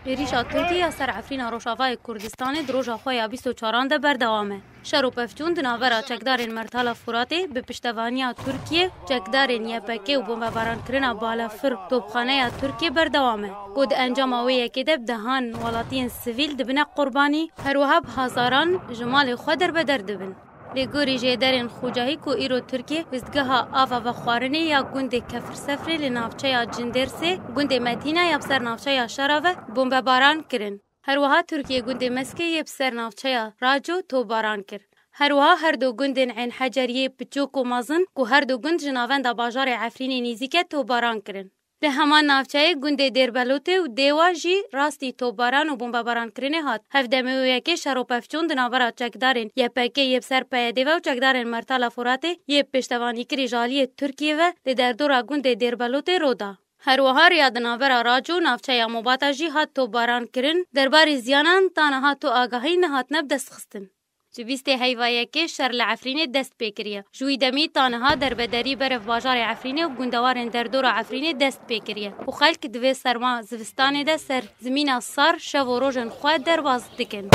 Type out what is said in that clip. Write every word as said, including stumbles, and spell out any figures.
Êrîşa Tirkiyê ya ser Efrîna Rojavayê Kurdistanê di roja xwe ya bîst û çaran de berdewam e. Şer û pevçûn di navbera çekdarên Mertala Furatê bi piştevaniya Tirkiyê, çekdarên Y P G û bombebarankirina balafir topxaneya Tirkiyê berdewam e. Ku di encama wê yekê de bi dehan welatiyên sivîl dibine qurbanî, her wiha bi hezaran ji malê xwe derbeder dibin. Li gorî jêderên Xocahî ku îro Tirkiye dezgeha ava vexwarinê ya gundê Kefirsefrê li navçeya Cindêrsê, gundê Metîna ya bi ser navçeya Şera ve bombebaran kirin. Her wiha Tirkiye gundê Meskê yê bi ser navçeya Raco topbaran kir. Her wiha her du gundên Ên Heceriyê Piçok û Mezin ku her du gund ji navenda bajarê Efrînê nîzîk e topbaran kirin. Li heman navçeyê gundê Dêrbelotê û Dêwa jî rastî topbaran û bombebarankirinê hat. Hevdemê wê yekê şer û pevçûn di navbera çekdarên Y P G yê bi ser P Y D ve û çekdarên Mertala Furatê yê pêştevanîkirî ji aliyê Tirkiyê ve li derdora gundê Dêrbelotê rû da. Her wiha riya di navbera Raco û navçeya Mobata jî hat topbaran kirin. Derbarê ziyanan ta niha tu agahî nehatine bi dest xistin. Ji bîstê heyva yekê şer li Efrînê dest pê kiriye. Ji wî demî ta niha derbedarî berev bajarê Efrînê û gundewarên derdora Efrînê dest pê kiriye û xelk di vê serma zivistanê de ser zimîna sar şev û rojên xwe derbas dikin.